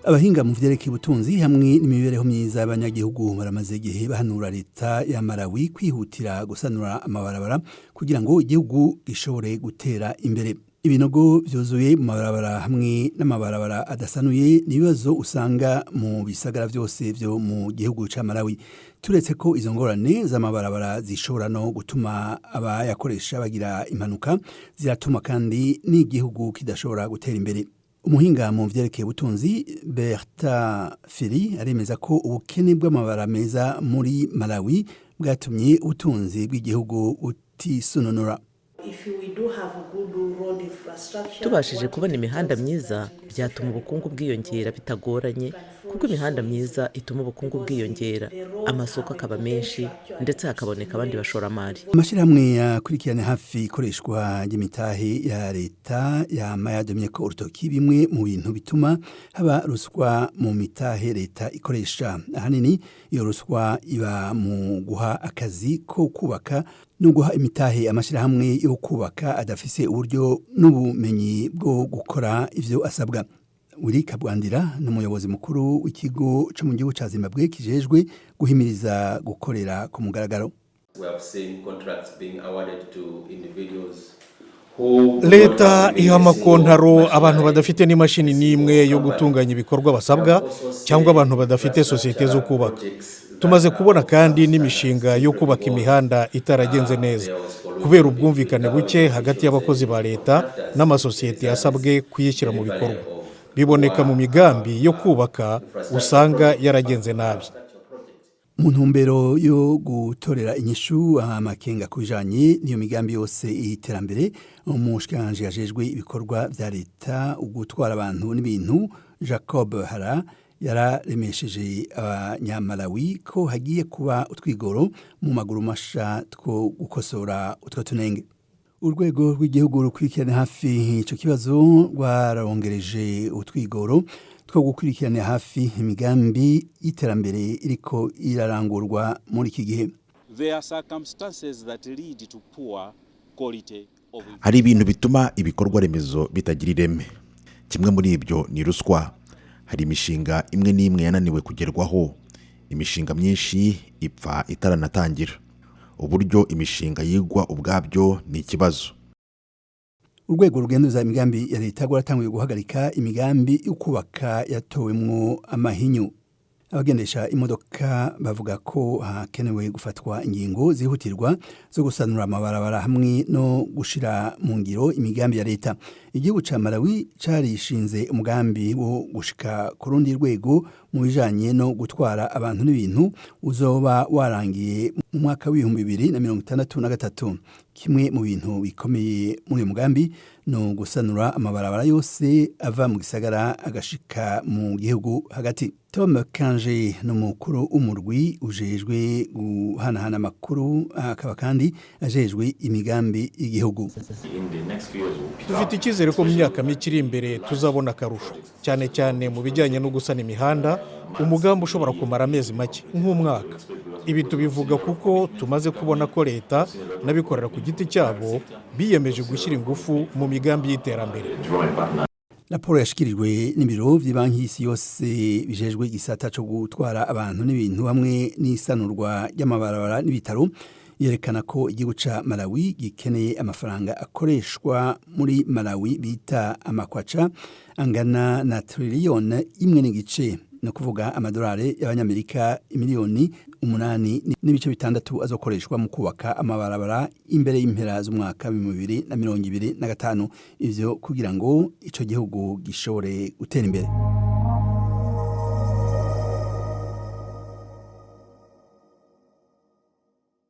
Abahinga mu vyerekeye ubutunzi hamwe n'imibereho myiza y'abanyagihugu baramaze igihe bahanura leta ya Malawi kwihutira gusanura amabarabara kugira ngo igihugu gishobore gutera imbere. Ibinogo vyuzuye mu mabarabara hamwe n'amabarabara adasanuye ni ibibazo usanga mu bisagara vyose vyo mu gihugu ca Malawi. Turetse ko izo ngorane z'amabarabara zishobora no gutuma abayakoresha bagira impanuka, ziratuma kandi n'igihugu kidashobora gutera imbere. Umuhinga mu vyerekeye ubutunzi Berta Firi aremeza ko ubukene bw'amabarabara meza muri Malawi bwatumye ubutunzi bw'igihugu butisununura. Tubashije kubona imihanda myiza, byatuma ubukungu bwiyongera bitagoranye, kuko imihanda myiza ituma ubukungu bwiyongera, amasoko akaba menshi, ndetse hakaboneka abandi bashoramari. Amashyirahamwe yakurikirana hafi ikoreshwa ry'imitahe ya leta yama yadomye ko urutoki bimwe mu bintu bituma haba ruswa mu mitahe leta ikoresha. Ahanini iyo ruswa iba mu guha akazi ko kubaka no guha imitahe amashyirahamwe yo kubaka adafise uburyo n'ubumenyi bwo gukora ivyo asabwa. Willy Kabwandira ni umuyobozi mukuru w'ikigo co mu gihugu ca Zimbabwe kijejwe guhimiriza gukorera ku mugaragaro. We have seen contracts being awarded to individuals who Leta iha amakontaro abantu badafite n'imashini n'imwe yo gutunganya ibikorwa basabwa, cyangwa abantu badafite sosiyete zo kubaka. Tumaze kubona kandi n'imishinga yo kubaka imihanda itaragenze neza kubera ubwumvikane buke hagati y'abakozi ba leta n'amasosiyete yasabwe kuyishyira mu bikorwa. Biboneka mu migambi yo kubaka usanga yaragenze nabi. Mu ntumbero yo gutorera inyishu amakenga ku bijanye n'iyo migambi yose y'iterambere, umushikiranganji ajejwe ibikorwa vya leta, ugutwara abantu n'ibintu, Jacob Hara, yararemesheje Abanyamalawi ko hagiye kuba utwigoro mu maguru masha two gukosora utwo tunenge. Urwego rw'igihugu rukurikirana hafi ico kibazo rwarongereje utwigoro two gukurikirana hafi imigambi y'iterambere iriko irarangurwa muri iki gihe. There are circumstances that lead to poor quality of Hari ibintu bituma ibikorwa remezo bitagira ireme. Kimwe muri ibyo ni ruswa. Hari imishinga imwe n'imwe yananiwe kugerwaho, imishinga myinshi ipfa itaranatangira. Uburyo imishinga yigwa ubwabyo ni ikibazo. Urwego rugenduza imigambi ya leta rwaratanguye guhagarika imigambi yo kubaka yatowemwo amahinyu. Abagendesha imodoka bavuga ko hakenewe gufatwa ingingo zihutirwa zo gusanura amabarabara hamwe no gushira mu ngiro imigambi ya leta. Igihugu ca Malawi carishinze umugambi wo gushika ku rundi rwego mu bijanye no gutwara abantu n'ibintu uzoba warangiye mu mwaka w'2063. Kimwe mu bintu bikomeye muri uyu mugambi ni ugusanura amabarabara yose ava mu gisagara agashika mu gihugu hagati. Tom Kanje ni umukuru w'umurwi ujejwe guhanahana amakuru, akaba kandi ajejwe imigambi y'igihugu. Dufite icyizere ko mu myaka mike iri imbere tuzabona akarusho, cyane cyane mu bijyanye no gusana imihanda, umugambi ushobora kumara amezi make, nk'umwaka. Ibi tubivuga kuko tumaze kubona ko leta n'abikorera ku giti cyabo biyemeje gushyira ingufu mu migambi y'iterambere. Raporo yashikirijwe n'ibiro by'ibanki y'isi yose bijejwe igisata cyo gutwara abantu n'ibintu hamwe n'isanurwa ry'amabarabara n'ibitaro yerekana ko igihugu ca Malawi gikeneye amafaranga akoreshwa muri Malawi bita amakwaca angana na 1.5 triliyoni, no kuvuga amadolari y'abanyamerika 8.6 miliyoni azokoreshwa mu kubaka amabarabara imbere y'impera z'umwaka w'2025, ivyo kugira ngo ico gihugu gishobore gutera imbere.